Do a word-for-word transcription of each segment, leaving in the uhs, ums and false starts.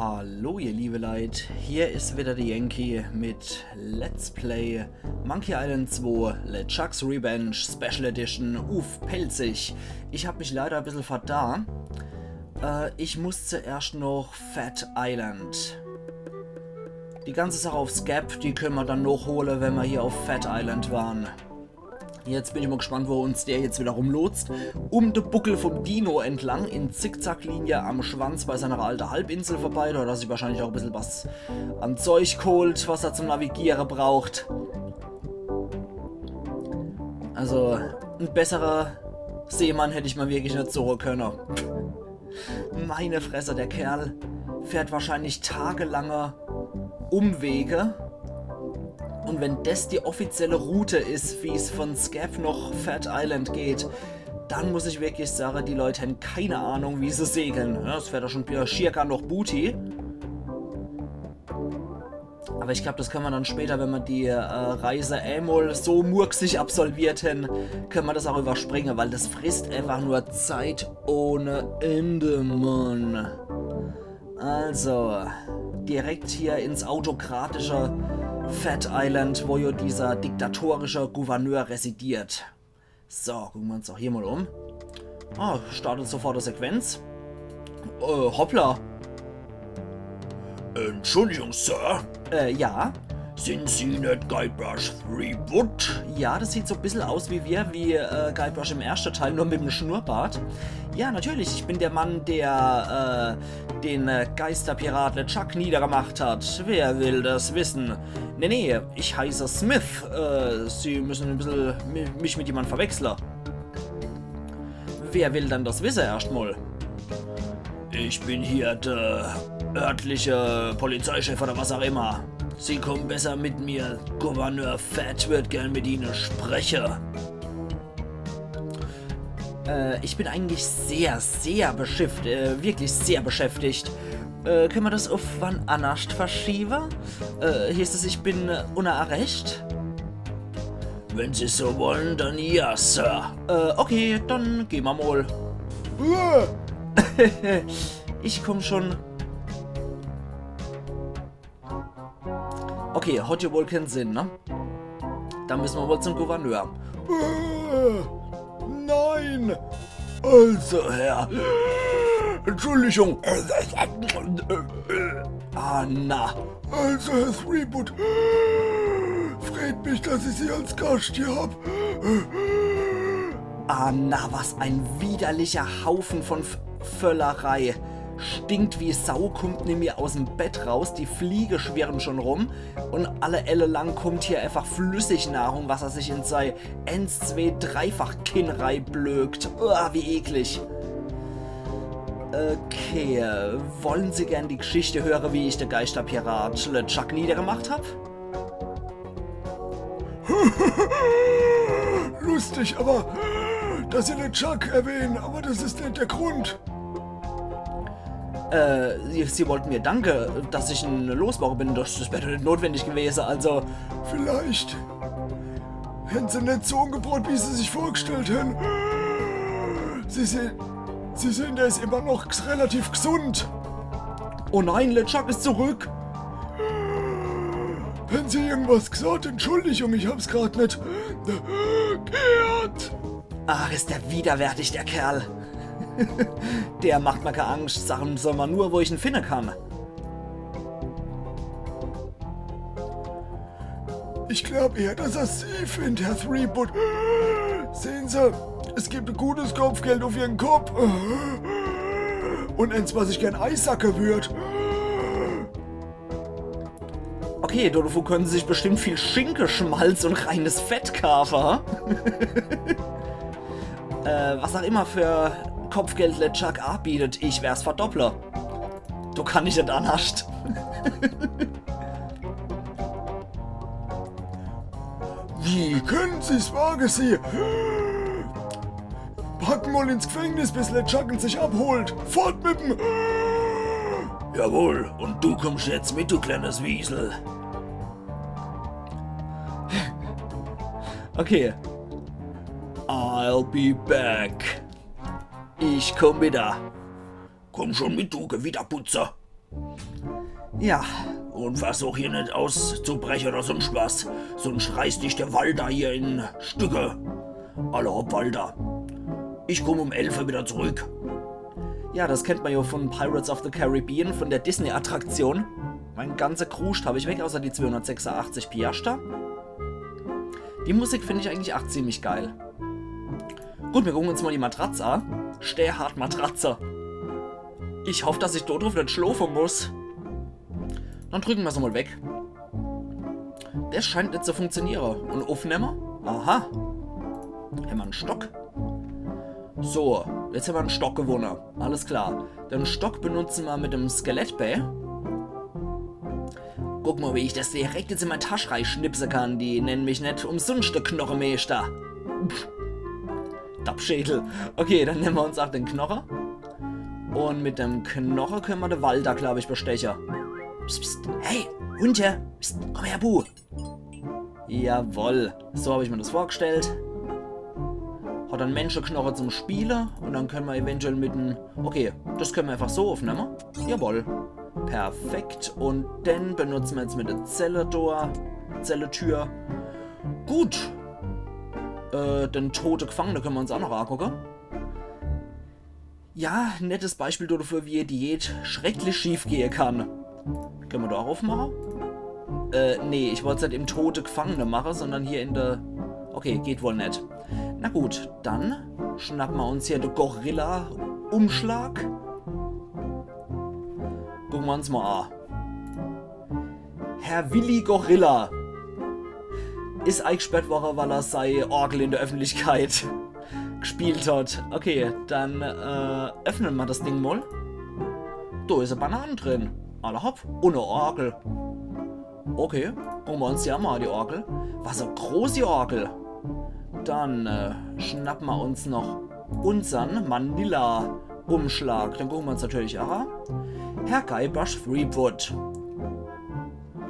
Hallo ihr liebe Leit, hier is wieder de Yankee mit Let's Play Monkey Island zwei LeChuck's Revenge Special Edition uff Pälzisch. Ich hab mich leider e bissel vertan. Äh, ich muss zuerscht noch Fat Island. Die ganze Sach uff Scav, die könne mer dann nochhole, wenn mer hier uff Fat Island waren. Jetzt bin ich mol gespannt, wo uns der jetzt wieder rumlotst. Um de Buckel vom Dino entlang, in Zickzacklinie am Schwanz bei seiner alte Halbinsel vorbei. Do hat er sich wahrscheinlich auch e bissel was an Zeug geholt, was er zum Navigiere braucht. Also, en besserer Seemann hätt ich mer wirklich net suche könne. Meine Fresse, der Kerl fährt wahrscheinlich tagelange Umwege. Und wenn des die offizielle Route is, wie's von Scav noch Fat Island geht, dann muss ich wirklich sage, die Leit hän keine Ahnung, wie se segeln. Ja, des wär doch schon wieder schier gar noch Booty. Aber ich glaub, des könne mer dann später, wenn mer die äh, Reise emol so murksig absolviert hän, könne mer des auch überspringe, weil des frisst einfach nur Zeit ohne Ende, Mann. Also, direkt hier ins autokratische Fat Island, wo jo dieser diktatorische Gouverneur residiert. So, gucke mer uns auch hier mol um. Ah, startet sofort die Sequenz. Äh, hoppla. Entschuldigung, Sir. Äh, ja? Sind Sie net Guybrush Threepwood? Ja, des sieht so e bissel aus wie wir, wie äh, Guybrush im erschte Teil, nur mit em Schnurrbart. Ja, natürlich, ich bin der Mann, der äh, den äh, Geisterpirat LeChuck niedergemacht hat. Wer will des wisse? Nee, nee, ich heiße Smith. Äh, Sie müssen e bissel mi- mich mit jemand verwechsle. Wer will dann des wisse erscht mol? Ich bin hier der örtliche Polizeichef oder was auch immer. Sie kommen besser mit mir. Gouverneur Fat wird gern mit Ihnen sprechen. Äh, ich bin eigentlich sehr, sehr beschäft-, äh, wirklich sehr beschäftigt. Äh, könne mer des uff wann annerscht verschiewe? Äh, heißt es, ich bin äh, unner Arrest? Wenn Sie so wollen, dann ja, Sir. Äh, okay, dann geh mer mol. Uah! Ich komm schon. Okay, hat jo wohl kein Sinn, ne? Dann müsse mer wohl zum Gouverneur. Äh, nein! Also, Herr. Entschuldigung. Ah, na. Also, Herr Threepwood. Freut mich, dass ich Sie als Gast hier hab. Ah, na, was ein widerlicher Haufen von F Völlerei. Stinkt wie Sau, kommt nimmi aus'm Bett raus, die Fliege schwirren schon rum und alle Elle lang kommt hier einfach Flüssignahrung, was er sich in sei eins, zwei, dreifach Kinn reiblökt. Uah, wie eklig. Okay, äh, wollen Sie gern die Geschichte hören, wie ich de Geisterpirat LeChuck niedergemacht hab? Lustig, aber dass Sie LeChuck erwähnen, aber das ist nicht der Grund. Äh, Sie, Sie wollten mir danke, dass ich en losworre bin. Das, das wär doch net notwendig gewese, also. Vielleicht. Hän Se net so umgebracht, wie Sie sich vorgestellt hän. Sie sehen, Sie sehen, der ist immer noch relativ gesund. Oh nein, LeChuck ist zurück. Hän Sie irgendwas gesagt? Entschuldigung, ich hab's grad net gehört. Ach, ist der widerwärtig, der Kerl. Der macht mer kee Angst, sage Se mer nur, wo ich en finne kann. Ich glaub eher, dass er Sie findet, Herr Threepwood. Sehen Sie, es gibt ein gutes Kopfgeld auf Ihren Kopf. Und eins, was ich gern eisacken würd. Okay, dodevun können Sie sich bestimmt viel Schinke, Schmalz und reines Fett kaafe, ha? Äh, was auch immer für Kopfgeld LeChuck abietet, ich werd's verdopple. Do kann ich net annerscht. Wie können Sie's wagen, Sie? Packen mol ins Gefängnis, bis LeChuck en sich abholt. Fort mit em! Jawohl, und du kommst jetzt mit, du kleines Wiesel. Okay. I'll be back. Ich komm wieder. Komm schon mit, du Gewitterputzer. Ja, und versuch hier net auszubreche oder sonst was. Sonst reißt dich der Walter hier in Stücke. Alla hopp, Walter. Ich komm um elfe wieder zurück. Ja, das kennt ma jo von Pirates of the Caribbean, von der Disney-Attraktion. Mein ganze Kruscht hab ich weg, außer die zweihundertsechsundachtzig Piaschter. Die Musik find ich eigentlich ach ziemlich geil. Gut, mir gucken uns mal die Matratz a. Stehhart Matratze. Ich hoff, dass ich do druff net schlofe muss. Dann drücken mer's mal weg. Das scheint net zu funktioniere. Und uffnemme? Aha. Hämmer en Stock? So, jetzt hämmer en Stock gewonne. Alles klar. Den Stock benutze mer mit dem Skelettbä. Guck mal, wie ich das direkt jetzt in mein Tasch reischnipse kann. Die nennen mich net umsunscht de Knochemeeschter. Pff. Dappschädel. Okay, dann nemme mer uns ach den Knoche. Und mit dem Knoche könne mer de Walter, glaub ich, besteche. Psst, psst. Hey, Hundche. Psst, komm her, Bu. Jawoll. So hab ich mir das vorgestellt. Hat en Menscheknoche zum Spiele und dann könne mer eventuell mit dem... Okay, das könne mer einfach so uffnemme. Jawoll. Perfekt. Und den benutze mer jetzt mit der Zelle-Tor. Zelle-Tür. Gut. Äh, den tote Gefangene könne mer uns ach noch angucke. Ja, nettes Beispiel dafür, wie e Diät schrecklich schief gehe kann. Könne mer do ach uffmache? Äh, nee, ich wollt's net im tote Gefangene mache, sondern hier in der... Okay, geht wohl net. Na gut, dann schnappe mer uns hier de Gorilla-Umschlag. Gucke mer uns mal an. Herr Willi Gorilla is eigesperrt worre, weil er sei Orgel in der Öffentlichkeit gespielt hat. Okay, dann äh, öffne mer das Ding mal. Do is e Banane drin. Alla hopp. Und e Orgel. Okay, gucke mer uns die mal an, die Orgel. Was e großi Orgel. Dann äh, schnappe mer uns noch unsern Manila-Umschlag. Den gucke mer uns natürlich ach an. Herr Guybrush Threepwood.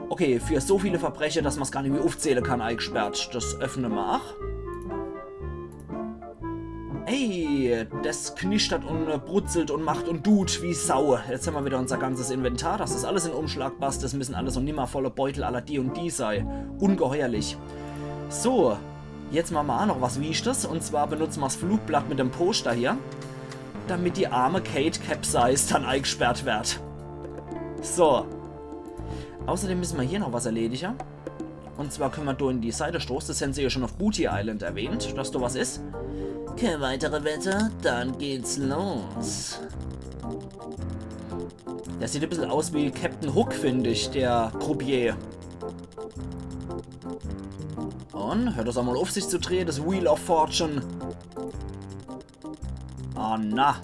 Okay, für so viele Verbreche, dass mer's gar nimmi uffzähle kann, eigesperrt. Das öffne mer ach. Ey, das knischtert und brutzelt und macht und dut wie Sau. Jetzt hämmer wieder unser ganzes Inventar, dass das alles in Umschlag passt. Das müssen alles noch nimmer volle Beutel à la D und D sei. Ungeheuerlich. So, jetzt mache mer ach noch was Wichtiges. Und zwar benutze mer's Flugblatt mit dem Poster hier, damit die arme Kate Capsize dann eigesperrt wird. So. Außerdem müsse mer hier noch was erledige. Und zwar könne mer do in die Seitestoß, das hän se ja schon auf Booty Island erwähnt, dass do was is. Keine weitere Wette, dann geht's los. Der sieht e bissel aus wie Captain Hook, find ich, der Croupier. Und hört das ach mal auf, sich zu drehe, das Wheel of Fortune. Ah, na.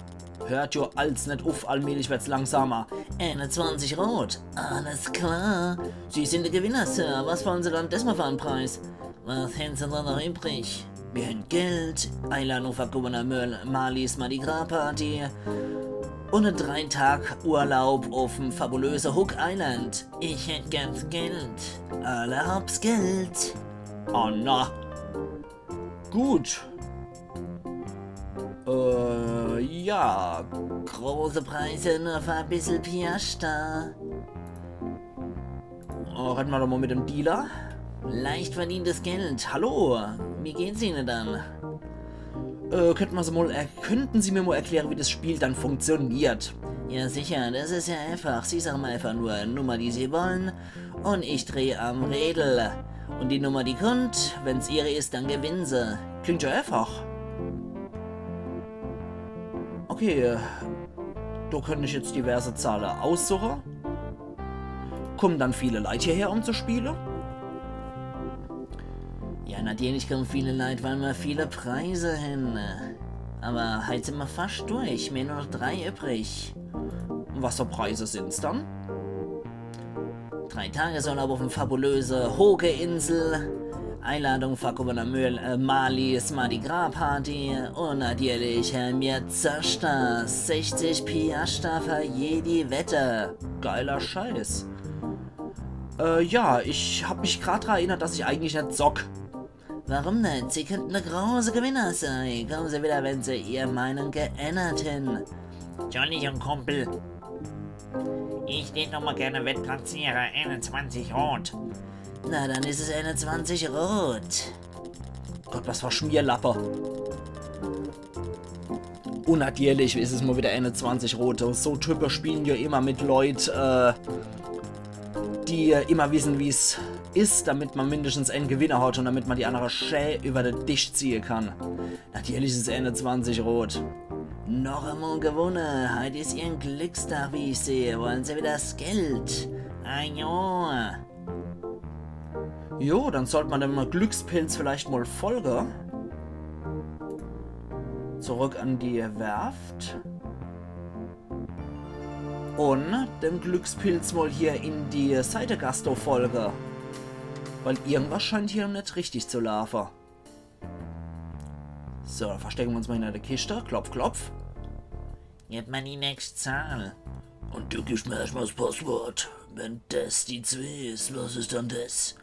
Hört jo als net uff, allmählich wird's langsamer. Eine zwanzig rot. Alles klar. Sie sind der Gewinner, Sir. Was wollen Sie dann diesmal für einen Preis? Was hän Sie da noch übrig? Mir hän Geld, Einladung für Gouverneur Merl-, Marleys Mardi Gras Party und en drei Tag Urlaub uff'm fabulöse Hook Island. Ich hätt gern Geld. Alla hopp's Geld. Oh na. Gut. Äh, ja. Große Preise nur für e bissel Piaschter. Oh, rede mer doch mal mit dem Dealer. Leicht verdientes Geld. Hallo, wie geht's Ihnen dann? Äh, könnten mer so mal er-, könnten Sie mir mal erklären, wie das Spiel dann funktioniert? Ja, sicher, das ist ja einfach. Sie sagen mir einfach nur eine Nummer, die Sie wollen, und ich dreh am Rädel. Und die Nummer, die kommt, wenn's Ihre ist, dann gewinnen Sie. Klingt ja einfach. Okay, äh, da kann ich jetzt diverse Zahle aussuche. Kommen dann viele Leit hierher, um zu spiele? Ja, natürlich kommen viele Leit, weil mir viele Preise hän. Aber heit sin mir fascht durch. Mir nur noch drei übrig. Was für Preise sin's dann? Drei Tagesurlaub auf dem fabulöse Hoge-Insel. Einladung für Gouverneur Mö-, äh, Marleys Mardi Gras Party. Und natürlich, äh, mir Zasta. Sechzig Piastra für jede Wette. Geiler Scheiß. Äh, ja, ich hab mich grad dran erinnert, dass ich eigentlich net zock. Warum net? Sie könnten der große Gewinner sei. Kommen Sie wieder, wenn Sie Ihre Meinung geändert hän. Entschuldigung, Kumpel. Ich tät noch mal gern e Wett platziere. Einunzwanzig rot. Na, dann is es einunzwanzig rot. Gott, was fer Schmierlappe. Un natierlich is es mal wieder einunzwanzig rot. Un so Type spielen jo immer mit Leut, äh, die immer wissen, wie's is, damit ma mindestens en Gewinner hat un damit ma die annere schää iwwer de Tisch ziehe kann. Natierlich is es einunzwanzig rot. Noch emol gewunne. Heit is Ihr Glückstag, wie ich sehe. Wollen Sie wieder das Geld? Ah jo. Jo, dann sollt ma dem Glückspilz vielleicht mal folge. Zurück an die Werft. Un dem Glückspilz mal hier in die Seidegass do folge. Weil irgendwas scheint hier net richtig zu laafe. So, verstecke ma uns mal hinner de Kischt. Klopf, klopf. Gib mal die nächst Zahl. Un du gibst mir erscht mal das Passwort. Wenn das die zwee is, was is dann das?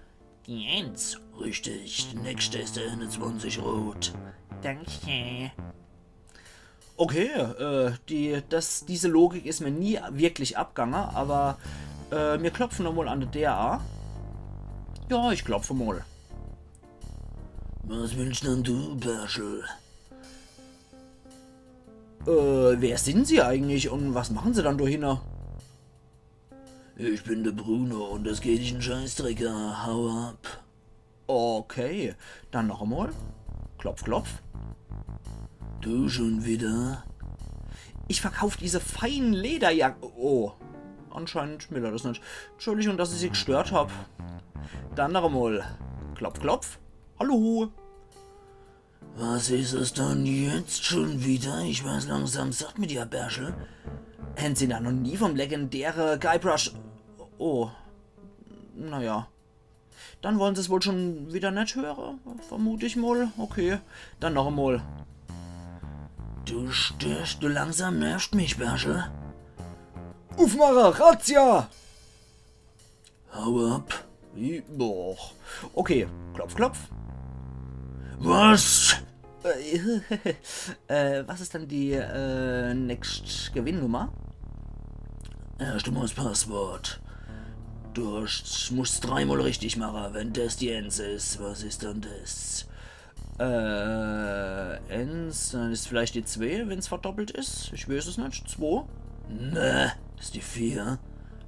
Die Eins. Richtig, die nächste is der einunzwanzig rot. Danke. Okay, äh, die, das, diese Logik is mir nie wirklich abgange, awwer, äh, mir klopfe noch mal an de D A. Ja, ich klopfe mal. Was willst dann du, Bärschel? Äh, wer sind Sie eigentlich un was machen Sie dann do hinne? Ich bin der Bruno un das geht dich en Scheißdreck a. Hau ab. Okay, dann noch emol. Klopf, klopf. Du schon wieder? Ich verkauf diese feine Lederjacke. Oh, anscheinend will er das net. Entschuldigung, dass ich Sie gestört hab. Dann noch emol. Klopf, klopf. Hallo. Was is es dann jetzt schon wieder? Ich wer's langsam satt mit dir, Bärschel. Hän Sie dann noch nie vom legendäre Guybrush... Oh. Naja. Dann wollen Sie's wohl schon wieder net höre, vermut ich mol. Okay, dann noch emol. Du störst, du langsam nervst mich, Bärschel. Uffmache, Razzia! Hau ab. Wie? Boah. Okay, klopf, klopf. Was? Äh, äh, was is dann die, äh, nächst Gewinnnummer? Erscht emol das Passwort. Du hast, musst's dreimol richtig mache. Wenn das die Eins is, was is dann das? Äh, Eins, dann is vielleicht die Zwee, wenn's verdoppelt is. Ich weeß es net. Zwo? Nee, das is die Vier.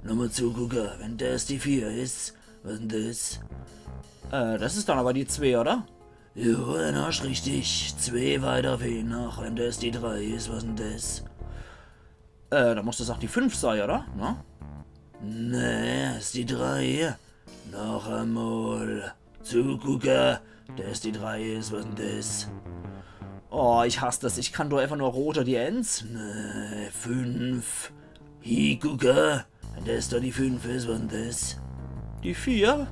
Nochmol zugucke, wenn das die Vier is, was dann das? Äh, das is dann awwer die Zwee, oder? Jo, dann hast richtig. Zwee weiter fehlen noch, wenn das die Drei is, was dann das? Äh, da muss das ach die Fünf sei, oder? Ne? Nee, is die Drei. Noch emol. Zugucke, das die Drei is, was dann das? Oh, ich hass das. Ich kann doch einfach nur rote die Eins. Nee, Fünf. Hiegucke, wenn das do die Fünf is, was dann das? Die Vier?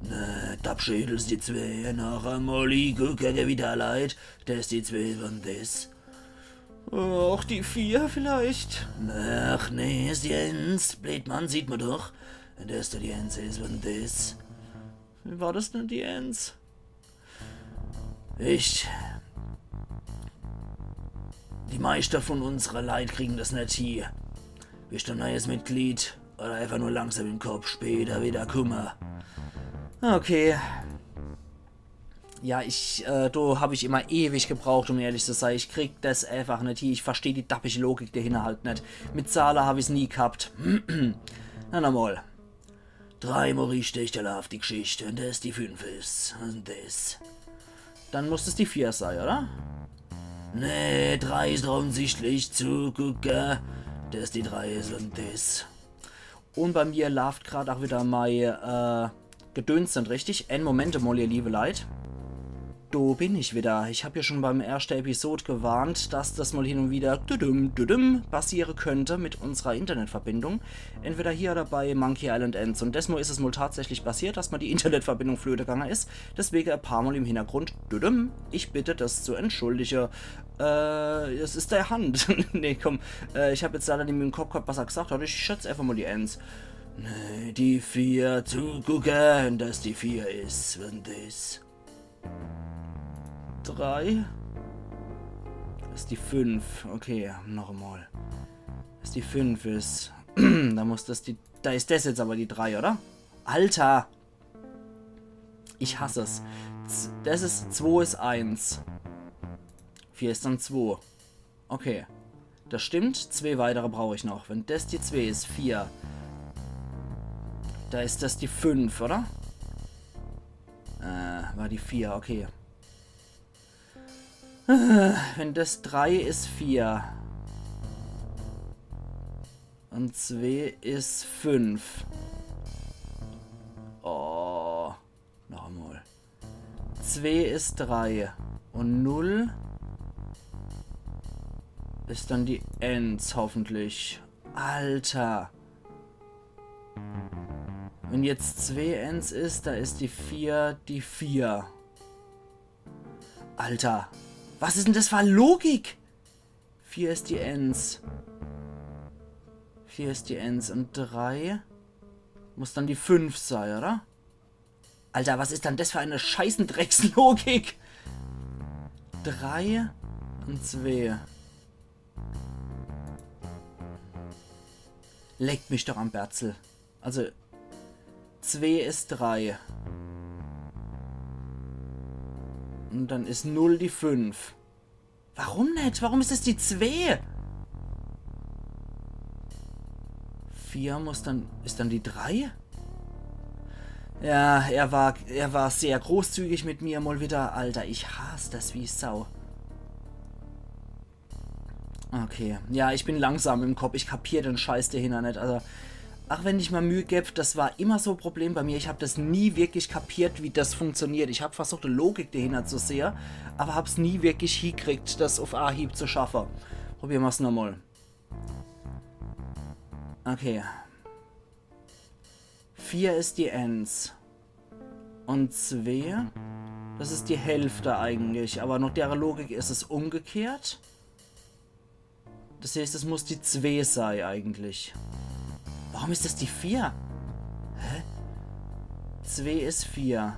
Nee, Dappschädel, is die Zwee. Noch emol hiegucke, Gewitterleit, das die Zwee, was dann das? Och, die Vier vielleicht? Ach nee, is die Eins. Bleed Mann, sieht ma doch. Wenn das do die Eins is, was dann das? War das denn die Eins? Ich. Die meischte von unsere Leit kriegen das net hie. Bist du e neies Mitglied? Oder einfach nur langsam im Kopf, später wieder kumme? Okay. Ja, ich, äh, do hab ich immer ewig gebraucht, um ehrlich zu sei. Ich krieg das einfach net hie. Ich versteh die dappische Logik dahinner halt net. Mit Zahle hab ich's nie gehabt. Na, na mol. Dreimol richtig, da laaft die Geschicht. Wenn das die Fünf is, was dann das? Dann muss es die Vier sei, oder? Nee, Drei is doch offensichtlich. Zugucke, das die Drei is, was dann das? Un bei mir laaft grad ach wieder mei, äh, Gedöns net richtig. En Moment mol, ihr liebe Leit. Do bin ich wieder. Ich hab ja schon beim erschte Episod gewarnt, dass das mol hin un wieder düdüm, düdüm passiere könnt mit unserer Internetverbindung. Entweder hier oder bei Monkey Island Ends. Un desmol is es mol tatsächlich passiert, dass ma die Internetverbindung flöte gange is. Deswege e paar Mol im Hintergrund düdüm. Ich bitte, das zu entschuldige. Äh, es is der Hand. Nee, komm. Äh, ich hab jetzt leider nimmi im Kopf gehabt, was er gesagt hat. Ich schätz einfach mol die Eins. Nee, die Vier. Zugucke, wenn das die Vier is, was dann das? Drei. Das is die Fünf. Okay, noch emol. Dass die fünf is. Da muss das die. Da is das jetzt aber die drei, oder? Alter! Ich hass es. Z-, das is, zwei is eins. Vier is dann zwei. Okay. Das stimmt. Zwei weitere brauch ich noch. Wenn das die zwei is, vier. Da is das die fünf, oder? Äh, war die vier, okay. Äh, wenn das drei is, vier. Und zwei is fünf. Oh. Noch einmal. Zwei is drei. Und null is dann die eins, hoffentlich. Alter. Wenn jetzt zwei eins is, da is die vier die vier. Alter. Was is denn das für e Logik? Vier is die eins. Vier is die eins und drei muss dann die fünf sei, oder? Alter, was is dann das für e Scheißendreckslogik? Drei und zwei. Leckt mich doch am Berzel. Also, zwei is drei. Und dann is null die fünf. Warum net? Warum is das die zwei? Vier muss dann, is dann die drei? Ja, er war, er war sehr großzügig mit mir mal wieder. Alter, ich hass das wie Sau. Okay. Ja, ich bin langsam im Kopf. Ich kapier den Scheiß dahinter net. Also, ach wenn ich mir Mühe geb, das war immer so e Problem bei mir. Ich hab das nie wirklich kapiert, wie das funktioniert. Ich hab versucht, die Logik dahinter zu sehen, aber hab's nie wirklich hiekriegt, das auf Anhieb zu schaffen. Probieren wir's nochmal. Okay. Vier is die eins. Und zwei, das is die Hälfte eigentlich. Aber nach der Logik is es umgekehrt. Das heißt, es muss die zwei sei eigentlich. Warum is das die vier? Hä? Zwei is vier.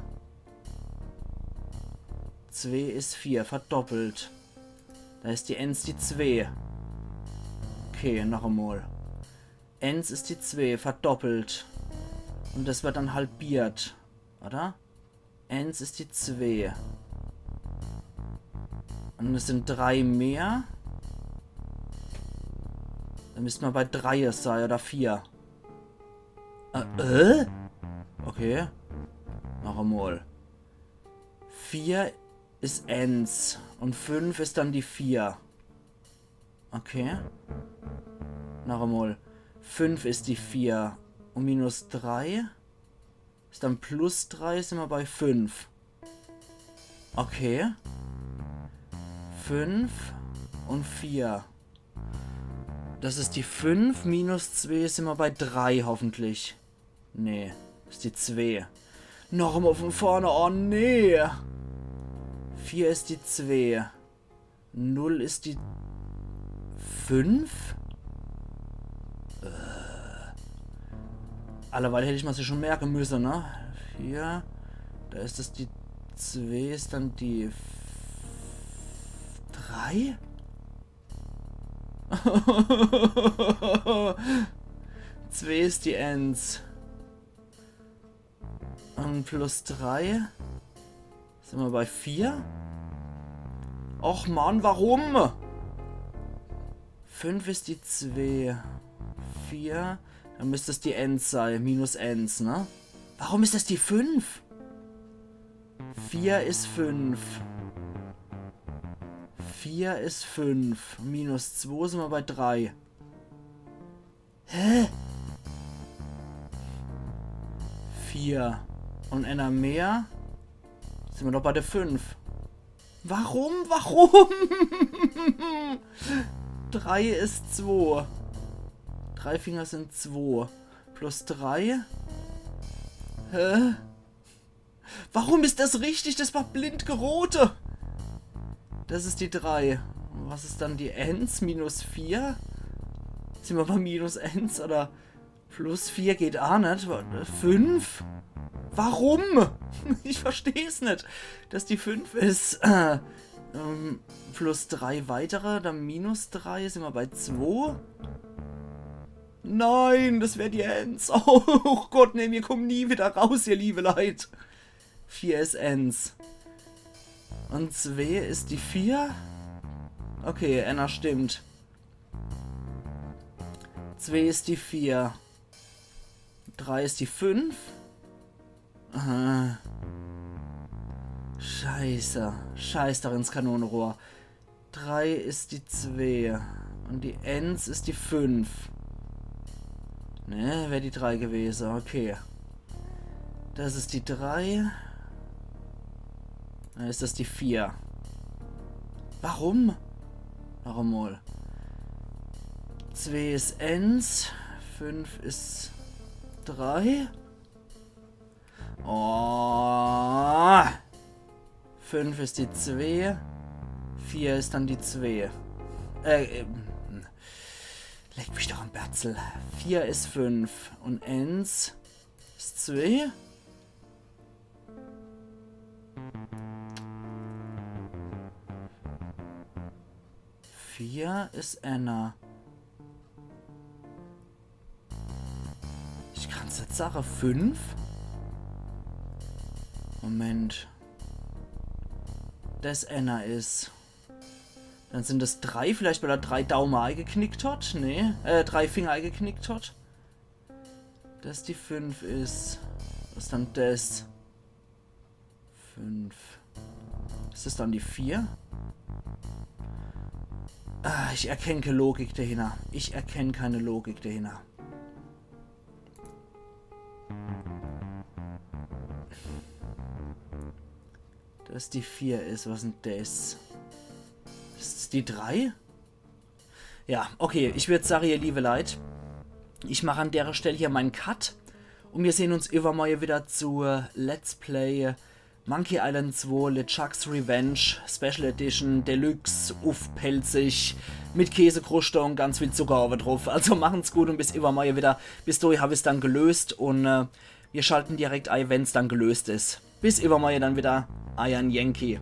Zwei is vier, verdoppelt. Da is die eins die zwei. Okay, noch einmal. Eins is die zwei, verdoppelt. Und das wird dann halbiert, oder? Eins is die zwei. Und es sind drei mehr. Dann müsste man bei drei sei, oder vier. Äh, äh? Okay. Noch einmal. Vier is eins. Und fünf is dann die vier. Okay. Noch einmal. Fünf is die vier. Und minus drei is dann plus drei, sind wir bei fünf. Okay. Fünf und vier. Das is die fünf, minus zwei, sind wir bei drei hoffentlich. Nee, is die zwei. Noch einmal von vorne, oh nee. Vier is die zwei. Null is die fünf? Äh. Allerweil hätt ich mir das ja schon merken müssen, ne? Vier. Da is das die zwei, is dann die drei? Zwei is die eins. Und plus drei. Sind wir bei vier? Och Mann, warum? Fünf is die zwei. Vier. Dann müsste es die eins sei. Minus eins, ne? Warum is das die fünf? Vier is fünf. Vier is fünf. Minus zwei, sind wir bei drei. Hä? Vier. Und einer mehr. Sind wir doch bei der fünf. Warum? Warum? Drei is zwei. Drei Finger sind zwei. Plus drei. Hä? Warum is das richtig? Das war blind gerote. Das is die drei. Und was is dann die eins? Minus vier? Sind wir bei minus eins oder plus vier geht a net? Fünf? Warum? Ich versteh's net. Dass die fünf is, äh, ähm, plus drei weitere, dann minus drei, sind wir bei zwei. Nein, das wär die Ens. Oh Gott, nee, mir kommen nie wieder raus, ihr liebe Leit. Vier is Ens. Und zwee is die vier. Okay, enner stimmt. Zwee is die vier. Drei is die fünf. Aha. Scheiße. Scheiß doch ins Kanonenrohr. Drei is die zwee. Und die Ens is die fünf. Ne, wär die drei gewese. Okay. Das is die drei. Dann is das die vier. Warum? Warum wohl? Zwee is Ens. Fünf is drei. Oh. Fünf is die zwee. Vier is dann die zwee. Äh, ähm, leck mich doch am Berzel. Vier is fünf. Und Ens is zwee. Vier is enner. Ich kann's net sage. Fünf? Moment. Das enner is. Dann sind es drei, vielleicht weil er drei Daumen eigeknickt hat. Nee, äh, drei Finger eigeknickt hat. Das die fünf is. Was dann das? Fünf. Is das dann die vier? Ah, ich erkenn keine Logik dahinter. Ich erkenn keine Logik dahinter. Das die vier is, was denn das? Is das die drei? Ja, okay, ich würd sage, ihr liebe Leit, ich mach an dere Stell hier meinen Cut und wir sehen uns übermorgen wieder zu Let's Play Monkey Island zwei, LeChuck's Revenge, Special Edition, Deluxe, uff Pälzisch, mit Käsekruschte und ganz viel Zucker oben drauf. Also machen's gut und bis übermorgen wieder. Bis dahin hab ich's dann gelöst und äh, wir schalten direkt ein, wenn's dann gelöst is. Bis übermorgen dann wieder, eier Yankee.